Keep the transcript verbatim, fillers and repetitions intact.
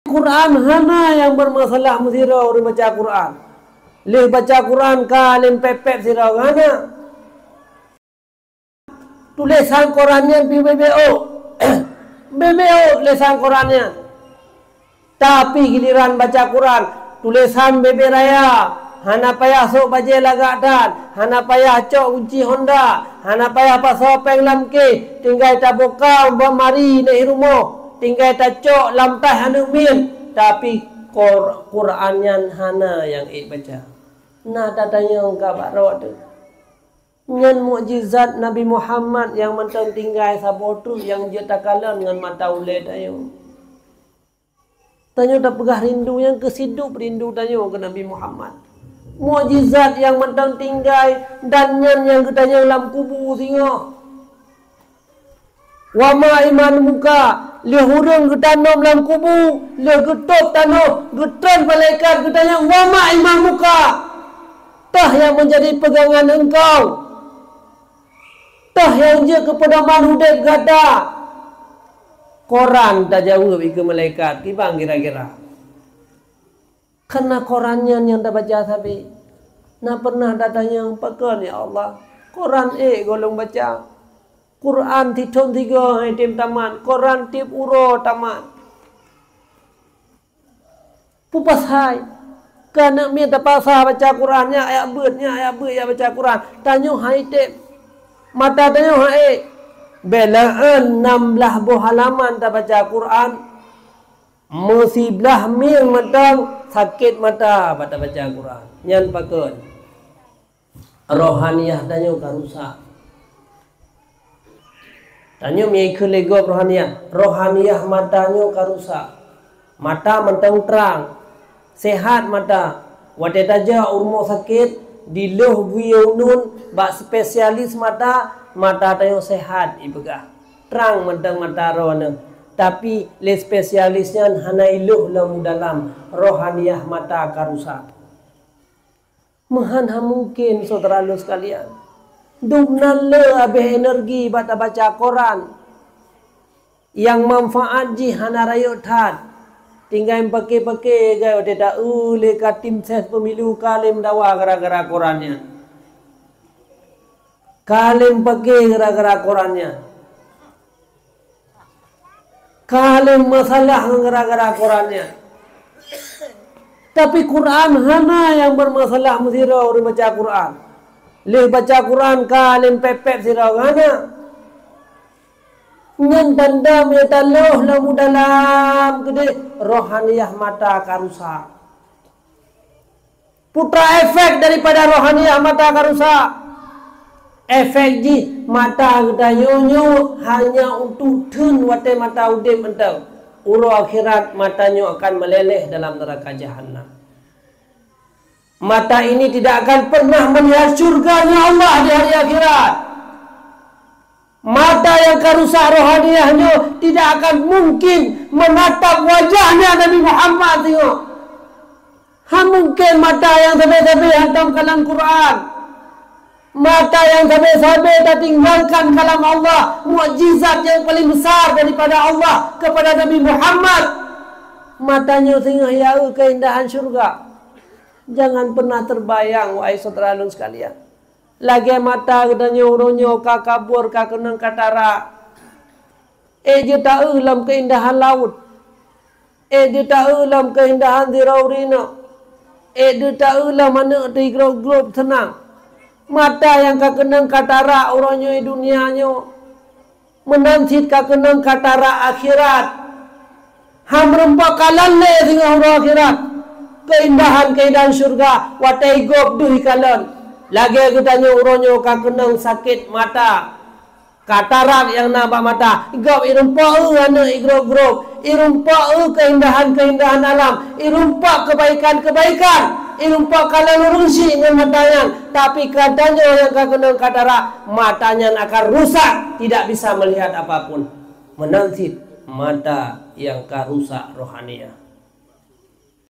Quran hana nyang bermasalah meusidroe ureuëng baca Quran. Lheueh baca Quran ka lem pep-pep sidroe, hana. Tulésan Quran nyan pih bebe ôk. Bebe ôk tulésan Quran nyan. Tapi giliran baca Quran, tulésan bebe raya, hana payah sôk bajée lagak that, hana payah cok gunci honda, hana payah pasoe péng lam kéh, tinggai tabuka bak mari neh rumoh, tinggai tacok lam taih aneuk miet, tapi Qur-, Quran nyan hana nyang ék baca. Na tatanyong ka bak droe teuh. Nyan mukjizat Nabi Muhammad nyang mantong tinggai saboh treuk nyang jeuet takalon ngon mata ulée tanyoe. Tanyoe tapeugah rindu nyang keusidub rindu tanyoe keu Nabi Muhammad. Mukjizat nyang mantong tinggai dan nyan nyang geutanyong lam kubu singoh. Wama iman muka, lheueh ureuëng geutanom lam kubu, lheueh geutôb tanoh, geutreun malaikat geutanyong, "Wama iman muka? Toh nyang meunjadi peugangan engkau? Toh nyang jeuet keu peudoman udeb gata?" Quran tajaweueb ikeue malaikat, kiban kira-kira. Kana Quran nyan nyang tabaca sabe. Na pernah tatanyong, "Pakon, ya Allah, Quran ék gohlom baca? Quran sithon sigoe hai tem tamat, Quran tieb uroe tamat." Peue pasai? Keu aneuk miet tapaksa baca Quran, nyak jak beuet, nyak jak beuet jak baca Quran. Tanyoe hai tem. Mata tanyoe hai ék. Bela-an nam blaih boh halaman tabaca Quran. Meusiblaih mieng mantong sakét mata bak tabaca Quran. Nyan pakon? Rohaniah tanyoe ka rusak. Tanyoe meunyoe ikheun lé gob rohaniah, rohaniah mata nyoe ka rusak. Mata mantong trang, sehat mata. Watée tajak u rumoh sakét, dilôh geuyue unun bak spesialis mata, mata tanyoe sehat ipeugah. Trang mantong mata droeneuh, tapi lé spesialis nyan hana ilôh lam u dalam, rohaniah mata ka rusak. Meuhan hana mungken, syedara lôn sekalian. Dum nan le habéh energi bak tabaca Quran nyang manfaat jih hana rayeuk that. Tinggai pake-pake gai watée ta-eu lé ka tim ses pemilu ka lé meudawa gara-gara Quran nyan. Ka lé pake gara-gara Quran nyan. Ka lé masalah gara-gara Quran nyan. Tapi Quran hana nyang bermasalah meusidroe ureuëng baca Quran. Lheueh baca Quran ka lé pep-pep sidroe, hana. Nyan tanda meunyoe taloh lam u dalam keudeh rohaniah mata ka rusak. Putra efek daripada rohaniah mata ka rusak. Efek jih mata geutanyoe nyoe hanya untuk theun watée mata udeb mantong. Uroe akhirat mata nyoe akan meuleleh dalam neraka jahanam. Mata ini tidak akan pernah melihat syurganya Allah di hari akhirat. Mata nyang ka rusak rohaniah nyoe tidak akan mungkin menatap wajahnya Nabi Muhammad tengok. Ha mungkin mata nyang sabe-sabe hantom kalam Quran. Mata nyang sabe-sabe tatinggalkan kalam Allah, mukjizat nyang paling besar daripada Allah kepada Nabi Muhammad. Mata nyoe singoh ya keindahan syurga. Jangan pernah terbayang, wahai syedara lôn sekalian. Lagée mata geutanyoe uroe nyoe ka kabur ka keunong ka tarak. Ék jeuet ta-eu lam keuindahan laôt. Ék jeuet ta-eu lam keuindahan sidroe ureuëng inong. Ék jeuet ta-eu lam aneuk teuh grob-grob seunang. Mata nyang ka keunong ka tarak uroe nyoe dunia nyoe. Meunan cit ka keunong ka tarak akhirat. Ha meurumpok kalon lé singoh uroe akhirat. Keuindahan-keuindahan syurga watée gob deuh ikalon. Lagée geutanyoe uroe nyoe ka keunong sakét mata. Ka tarak nyang na bak mata. Gob irumpok eu aneuk igrob-grob. Irumpok eu keuindahan-keuindahan alam. Irumpok keubaikan-keubaikan. Irumpok kalon ureuëng syik ngon mata nyan. Tapi geutanyoe nyang ka keunong ka tarak, mata nyan akan rusak, tidak bisa melihat apapun. Meunan cit mata nyang ka rusak rohaniah.